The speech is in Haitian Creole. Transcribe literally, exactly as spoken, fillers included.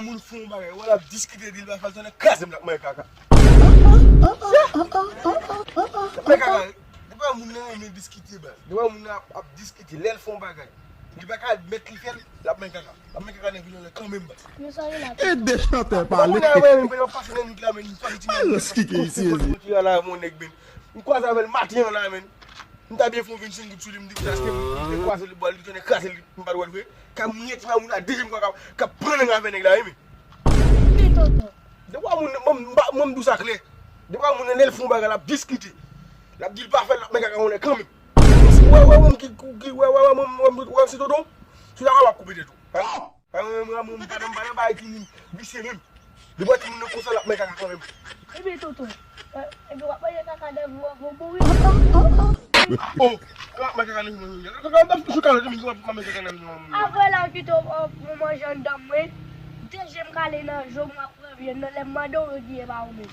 Moun fè yon bagay, wè l ap diskite di l pa fè l, tande kraze m l ap manje kaka. L ap manje kaka. Depi moun nan renmen diskite, baz. Depi moun nan ap, ap diskite, lè l fè yon bagay, li pa ka admèt li fè l, l ap manje kaka. L ap manje kaka nan vil la kanmenm, baz. E de chantè pale. Moun nan renmen pase nan nèt la, men li fè ti. Alòs ki ke isi ezi. La, mon nèg, men. M kwaze avè l maten an la, men. M ta byen fè yon vennsenk goud sou li, m di, achte m kwaze li, bò, li tounen kraze li, m pa t wè l vre. Ka mwen ti pa moun la, dezyèm fwa k ap, k ap pran nan avè nèg la, wi, men. Ki tonton? Depi moun, mwen, mwen, mwen, m di w sa klè. Depi moun nan, lè l fè yon bagay, l ap diskite. L ap di l pa fè l, l ap manje kaka yon lè kanmenm. Wè, wè, mwen ki, ki, wè, wè, wè, mwen, mwen, wè, se tonton. Si w ta kapab koupe tèt ou. Mwen, mwen, mwen, m pa nan, m pa nan bagay ki visye menm. Depi ti moun nan konsa, l ap manje kaka kanmenm. Ebyen tonton, ebyen w ap manje kaka devan w mouri. Oh, l ap manje kaka nan moun nan. Kaka nan sou kalòt, m ap manje kaka nan moun nan. Apre la kite w manje anndan mwen. Dezyèm kale nan je w, m ap pran vyann nan, lè m mande w yo di e pa ou menm.